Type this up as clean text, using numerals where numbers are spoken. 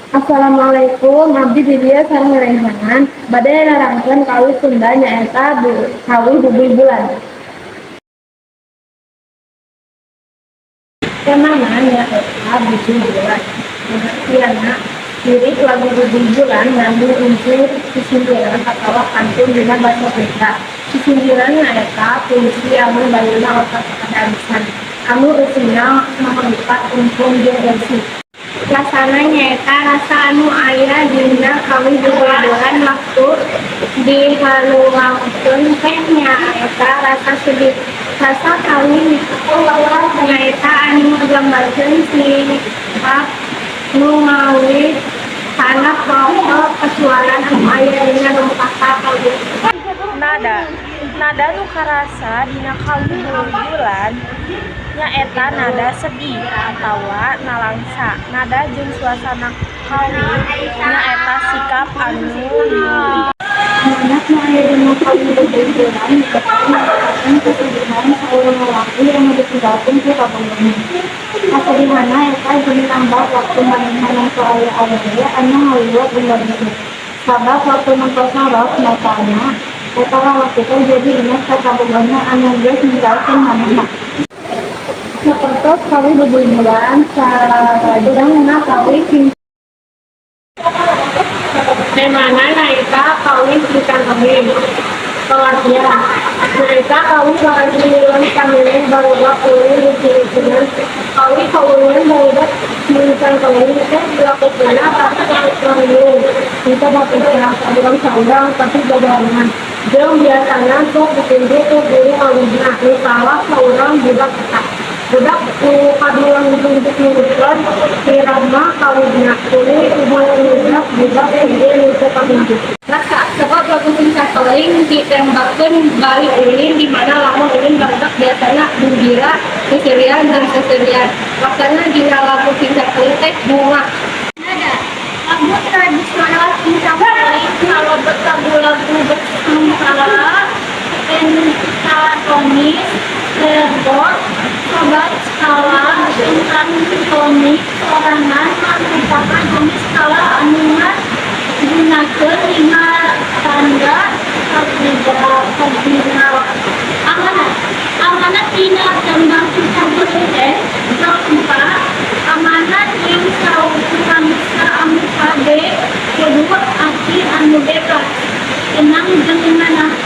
Assalamualaikum, abdi di dieu sareng rerencangan bade nerangkeun kawih Sunda, nyaeta kawih Bubuy Bulan. Temana nyaeta Bubuy Bulan. Pengertianna, lirik lagu Bubuy Bulan ngandung unsur sisindiran atawa pantun dina basa Sunda. Sisindiran nyaeta puisi anu bayuna otak kada anu eusina mangrupa tungtung jeung eusi. Rasana nyaeta rasa anu aya dina kawih Bubuy Bulan waktu dihaluangkeun teh nyaeta rasa sedih. Rasa kawih nyaeta anu ngagambarkeun sikap nu ngawih kana profil kesuaran anu aya dina rempaka kawih. Nada. Nada nu karasa dina kawih Bubuy Bulan nyaeta nada sedih atawa nalangsa. Nada jeung suasana kawih nyaeta sikap anu luluh. Amanat nu aya dina kawih Bubuy Bulan nyaeta nyaritakeun kesedihan saurang lalaki anu ditinggalkeun ku kabogohna. Kasedihanna eta jadi nambah waktu manehna nempo aya awewe anu ngaliwet unggal isuk. Sabab waktu nempo sorot matana, eta lalaki teh jadi inget ka kabogohna anu geus ninggalkeun manehna. Sapertos kawih Bubuy Bulan salajengna kawih Temana nyaeta kawih Cincang Keling. Pengertian nyaeta kawih lagi pamilih barudak ulin lucu-lucunan. Kawih kaulinan barudak Cincang Keling teh dilakukeunna pas ngariung, henteu bapisah saurang-saurang, tapi babarengan, jeung biasana sok ditunjuk ku guru ngawihna, nu salah saurang budak eta. Budak nu kadulang ditunjuk nurutkeun irama kawihna, tuluy ngaludak budak hiji nu teu katunjuk. Rasa, sebab lagu Cincang Keling ditembakkeun bari ulin, di mana lamun ulin barudak biasana gembira, seserian jeung seserian. Rasana dina lagu Cincang Keling teh bunga. Nada. Lagu tradisional Cincang Keling kalebet lagu-lagu berskala pentatonis, Cirebon, sabab skala pentatonik sorangan mangrupakan jenis skala anu ngagunakeun lima tanda kardinal. Amanat. Amanat dina tembang Cincang Keling teh mangrupa amanat jeung saupamisa anu kade kudu ati anu bebas, tenang jeung nganahan.